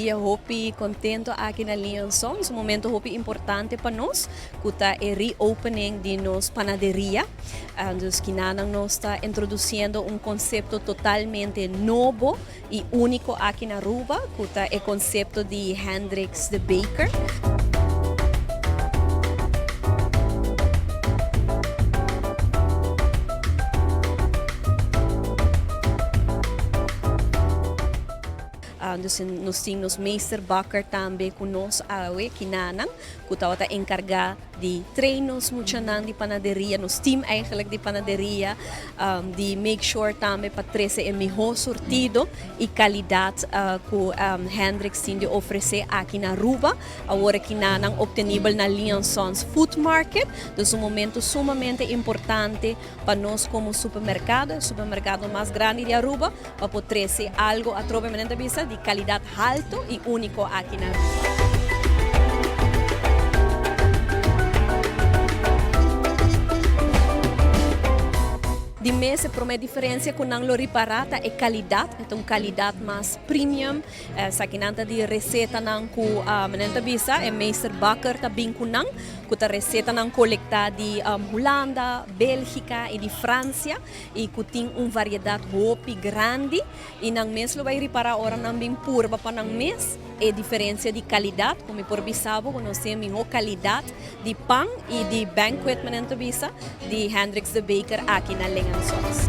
dia hopi contento aki na Lee Sons, un momento hopi importante pa nos, cu ta e reopening di nos panaderia. Dus kinanan nos ta introduciendo un concepto totalmente nobo y unico aki na Aruba, cu ta e concepto di Hendrix the Baker. Dus nos tin nos meesterbakker tambe cu nos awe, kinanan, cu tabata encarga di train nos muchanan di panaderia, nos team eigenlijk di panaderia, di make sure tambe pa trece e miho surtido y calidad cu Hendrix tin di ofrece aki na Aruba. Awor aki nan obtenibel na Lee and Sons Food Market. Dus un momento sumamente importante pa nos como supermercado, e supermercado mas grandi di Aruba, pa por trece algo atrobe manera ta bisa di calidad halto y unico aki na Aruba. Di mes e prome diferencia cu nan lo ripara ta e calidad, e ta un calidad mas premium, esaki nan ta di recetanan cu manera ta bisa e meester bakker ta bin cu nan, cu ta recetanan colecta di Hulanda, Belgica y di Francia. Y cu tin un variedad hopi grandi y nan mes lo bay ripara ora nan bin purba pa nan mes e diferencia di calidad cu mi por bisa bo cu nos tin e miho calidad di pan y di banquet manera nan ta bisa di Hendrix de Baker aki na Ling and Sons.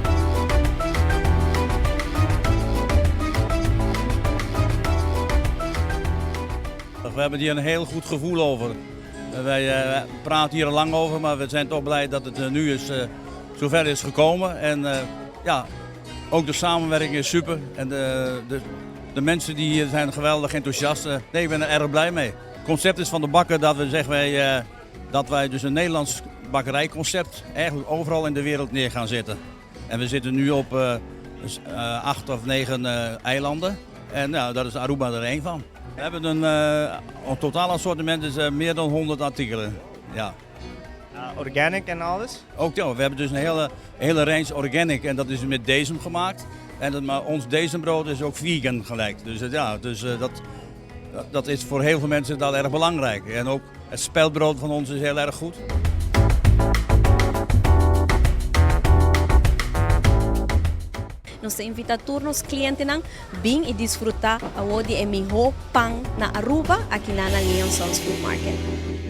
We hebben hier een heel goed gevoel over. Wij praten hier al lang over, maar we zijn toch blij dat het nu is zover is gekomen. En ja, ook de samenwerking is super. En de, de, de mensen die hier zijn geweldig enthousiast. Nee, ik ben er erg blij mee. Het concept is van de bakker dat we zeggen wij, dat wij dus een Nederlands bakkerijconcept eigenlijk overal in de wereld neer gaan zetten. En we zitten nu op 8 of 9 eilanden. En nou, daar is Aruba er één van. We hebben een totaal assortiment is meer dan 100 artikelen. Ja. Organic en alles? Ook ja, we hebben dus een hele, hele range organic en dat is met desem gemaakt. En dat, maar ons desembrood is ook vegan gelijk. Dus ja, dus, dat is voor heel veel mensen dat erg belangrijk. En ook het speltbrood van ons is heel erg goed. Nos ta invita tur nos clientenan bin y disfruta awo di e miho pan na Aruba aki na na Lee and Sons Food Market.